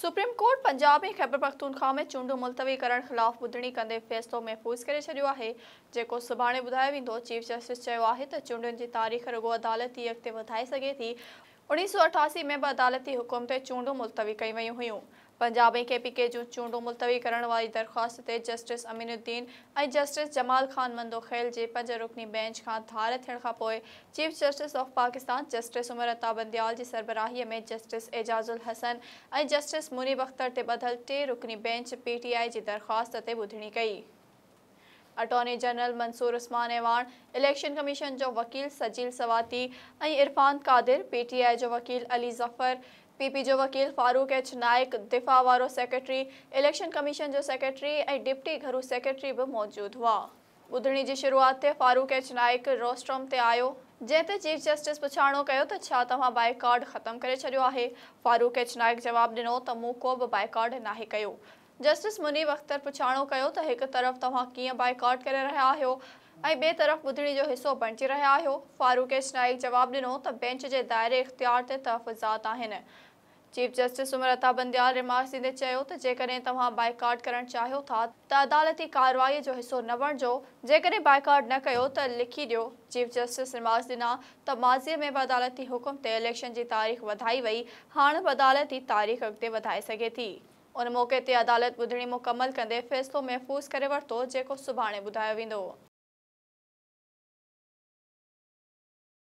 Supreme court Punjab ۽ Khyber Pakhtunkhwa ۾ چونڊون ملتوي ڪرڻ خلاف ٻڌڻي ڪندي فيصلو محفوظ ڪري ڇڏيو آهي، جيڪو سڀاڻي ٻڌايو ويندو. چيف جسٽس چيو آهي ته چونڊن جي تاريخ رڳو عدالت ئي اڳتي وڌائي سگهي ٿي. 1988 ۾ به عدالتي حڪم تي چونڊون ملتوي ڪيون ويون هيون. پنجاب ۽ ڪي پي ڪي جون چونڊون ملتوي ڪرڻ واري درخواست تي جسٽس امين الدين ۽ جسٽس جمال خان مندوخيل جي پنج رڪني بئنچ کان ڌار ٿيڻ کانپوء chief justice of Pakistan justice Umar Ata Bandial جي سربراهي ۾ جسٽس اعجاز الحسن ۽ جسٽس منيب اختر تي ٻڌل ٽي رڪني بئنچ پي ٽي آء جي درخواست تي ٻڌڻي ڪئي. Attorney general Mansoor Usman Awan, election commission جو وڪيل Sajeel Swati ۽ Irfan Qadir, P T I جو وڪيل علي ظفر، پي پي جو وڪيل فاروق ايڇ نائيڪ، دفاع وارو سيڪريٽري، اليڪشن ڪميشن جو سيڪريٽري ۽ ڊپٽي گهرو سيڪريٽري به موجود هئا. ٻڌڻي جي شروعات تي فاروق ايڇ نائيڪ روسٽرم تي آيو، جنهن تي چيف جسٽس پڇاڻو ڪيو ته ڇا توهان بائيڪاٽ ختم ڪري ڇڏيو آهي؟ فاروق ايڇ نائيڪ جواب ڏنو ته مون ڪو به بائيڪاٽ ناهي ڪيو. جسٽس منيب اختر پڇاڻو ڪيو ته هڪ طرف توهان ڪيئن بائيڪاٽ ڪري رهيا آهيو ۽ ٻئي طرف ٻڌڻي جو حصو بڻجي رهيا آهيو؟ فاروق ايڇ نائيڪ جواب ڏنو ته بينچ جي دائري اختيار تي تحفظات آهن. Chief justice Umar Ata Bandial remarks ڏيندي چيو ته جيڪڏهن توهان بائيڪاٽ ڪرڻ چاهيو ٿا ته عدالتي ڪارروائي جو حصو نه بڻجو، جيڪڏهن بائيڪاٽ نه ڪيو ته لکي ڏيو. چيف جسٽس ريمارڪس ڏنا ته ماضي ۾ به عدالتي حڪم تي اليڪشن جي تاريخ وڌائي وئي، هاڻ به عدالت ئي تاريخ اڳتي وڌائي سگهي ٿي. ان موقعي تي عدالت ٻڌڻي مڪمل ڪندي فيصلو محفوظ ڪري ورتو جيڪو سڀاڻي ٻڌايو ويندو.